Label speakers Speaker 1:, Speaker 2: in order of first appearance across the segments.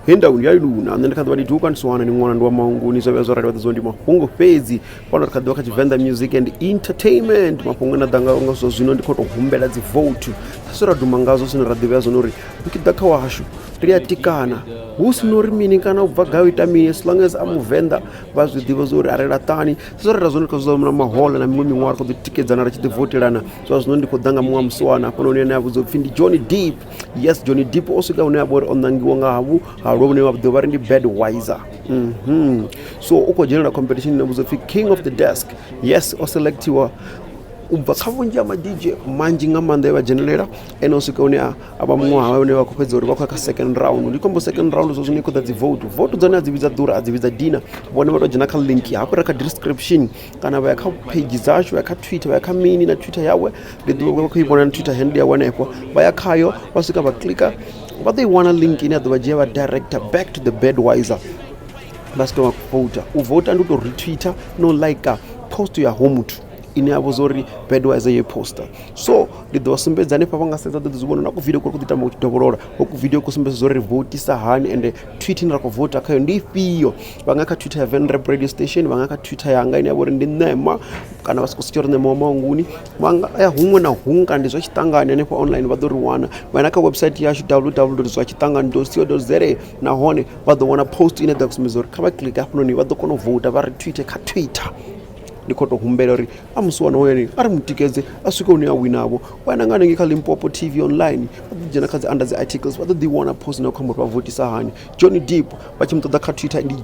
Speaker 1: He ndau ndi ya luna, nṋe ndi kha ḓivha ndi duka ndi siwana ndi ṅwana ndi wa Maunguni. Zwa vhuya zwa rali vha ḓo ndi mafhungo fhedzi fhano ri kha ḓivha kha Tshivenḓa Music and Entertainment. Mafhungo ane a ḓa nga zwa zwino ndi khou tou humbela dzi vote zwe ra duma ngazwo, zwine ra ḓivhea zwone uri ri tshi ḓa kha wahashu ri a tikana, hu si na uri mini kana u bva gai u ita mini, as long as a muvenḓa vha zwi ḓivha zwa uri a ri laṱani. Zwe ra ita zwone kha zwa na mahoḽa na miṅwe miṅwaha ri khou ḓi tikedzana, ri tshi ḓi votelana. Zwa zwino ndi khou ḓa nga muṅwe wa musiwana hafhanoni ane a vhudzwa upfhi ndi Johnny Deep. Yes, Johnny Deep o swika hune a vha uri o ṋangiwa nga havhu halwa vhune vha ḓo vha ri ndi Budweiser. So u khou dzhenela competition ine vhudzwa upfhi King of the Desk. Yes, o selectiwa u bva kha vhunzhi ha ma DJ manzhi nga maanḓa e vha dzhenelela, ene o swika hune a vha muṅwe wa vhane vha khou fhedza uri vha khou ya kha second round. Ndi khou amba second round zwa zwino i khou ḓa dzi vote. Vote dzone a dzi vhidza ḓura, a dzi vhidza dina. Vhone vha tou dzhena kha link hafho re kha description kana vha ya kha page dzashu, vha ya kha Twitter, vha ya kha mini na Twitter yawe, ndi ḓo vha khou i vhona na Twitter handle yawe hanefho. Vha ya khayo, vha swika vha klika, vha ḓo i wana link ine ya ḓo vha dzhia vha director back to the Budweiser, vha swika vha vouta. U vouta ndi u tou retweeter no like post ya ho muthu ine ya vhudza uri Budweiser yo poster. So ndi ḓo vha sumbedza hanefha, vha nga sedza ḓo ḓi zwi vhona na ku video kuri ku ḓi tamba u tshi dovholola. Hoku video ku sumbedza uri ri votisa hani ende tweet ine ra khou vota khayo ndi ifhio. Vha nga kha Twitter ya Venrap Radio Station, vha nga kha Twitter yanga ine ya vha uri ndi Ṋema, kana vha sokou setsha uri Ṋema wa Maunguni, vha nga ya huṅwe na huṅwe kana ndi zwa tshiṱangani hanefha online vha ḓo ri wana. Vha ya na kha website yashu www zwa tshiṱangani co za, nahone vha ḓo wana post ine ḓa sumbedza uri kha vha klike hafhanoni vha ḓo kona u vouta, vha retweete kha Twitter. Ndi khou tou humbela uri a musiwana hoyoni a ri mutikedze a swike hune a winavho. Wa na nga hanengei kha Limpopo TV Online, vha ḓo dzhena kha dzi under dzi articles, vha ḓo ḓi wana post ine khou amba uri vha votisa hani. Johnny Deep vha tshi mu ṱoḓa kha Twitter ndi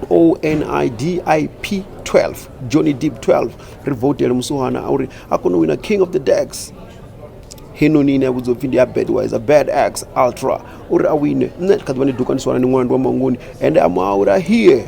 Speaker 1: JONIDIP 12, Johnny Deep 12. Ri votele musiwana a uri a kone u wina King of the Decks heinoni ine ya vhudzwa upfhi ndi ya Budweiser Bad X Ultra, uri a wine. Nṋe kha ḓivha ndi duka ndi siwana ndi ṅwana ndi wa Mangoni and I'm out here.